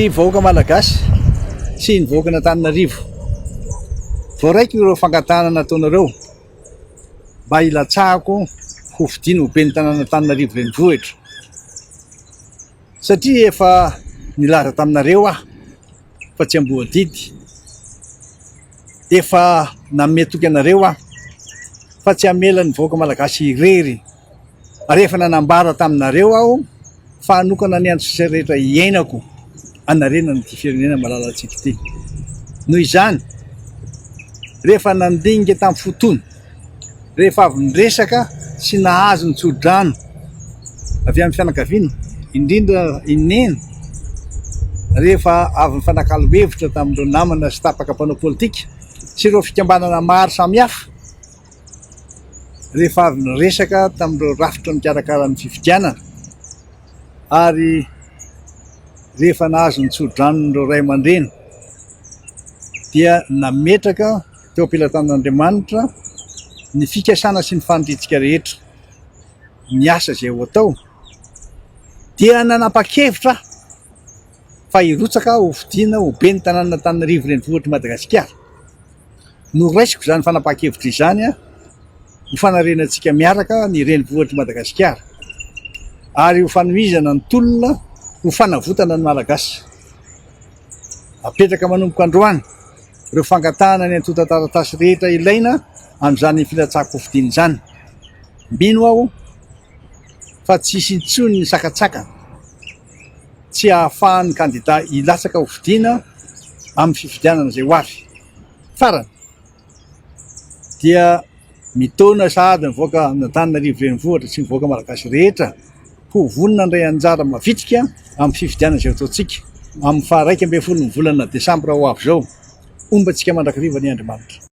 Ry vahoaka Malagasy sy ny vahoakan'Antananarivo, voaraiko ireo fangatahana nataonareo mba hilatsahako ho fidiana ho ben'ny tanàn'Antananarivo renivohitra. Satria efa nilaza taminareo aho fa tsy amboadidy, efa nanome toky anareo aho fa tsy hamela ny vahoaka Malagasy irery. Ary efa nanambara taminareo aho fa hanokana ny andro sisa rehetra iainako hanarenana ity firenena malalantsika ity. Noho izany, rehefa nandinika tamin'ny fo tony, rehefa avy niresaka sy nahazo ny tso-drano avy amin'ny fianakaviana, indrindra i Neny, rehefa avy nifanakalo hevitra tamin'ireo namana sy tapaka mpanao politika sy ireo fikambanana maro samihafa, rehefa avy niresaka tamin'ireo rafitra mikarakara ny fifidianana ary rehefa nahazo ny tso-dranon'ireo ray aman-dreny dia nametraka teo am-pelatanan'Andriamanitra ny fikasana sy ny faniriantsika rehetra ny asa izay ho atao dia nanapa-kevitra aho fa hirotsaka ho fidiana ho ben'ny tanànan'Antananarivo renivohitr'i Madagasikara. Noraisiko izany fanapahan-kevitra izany ho fanarenantsika miaraka ny renivohitr'i Madagasikara ary ho fanohizana ny tolona ho fanavotana ny Malagasy. Apetraka manomboka androany ireo fangatahana ny antontan-taratasy rehetra ilaina amin'izany filatsahan-kofidina izany. Mino aho fa tsy hisy intsony ny sakantsakana tsy hahafahan'ny kandida hilatsaka hofidiana amin'ny fifidianana izay ho avy. Farany, dia mitaona sahady ny vahoaka an'Antananarivo Renivohitra sy ny vahoaka malagasy rehetra ho vonona handray anjara mavitrika amin'ny fifidianana izay hataontsika amin'ny faha 11 ny volana desambra ho avy izao. Homba antsika mandrakariva anie Andriamanitra.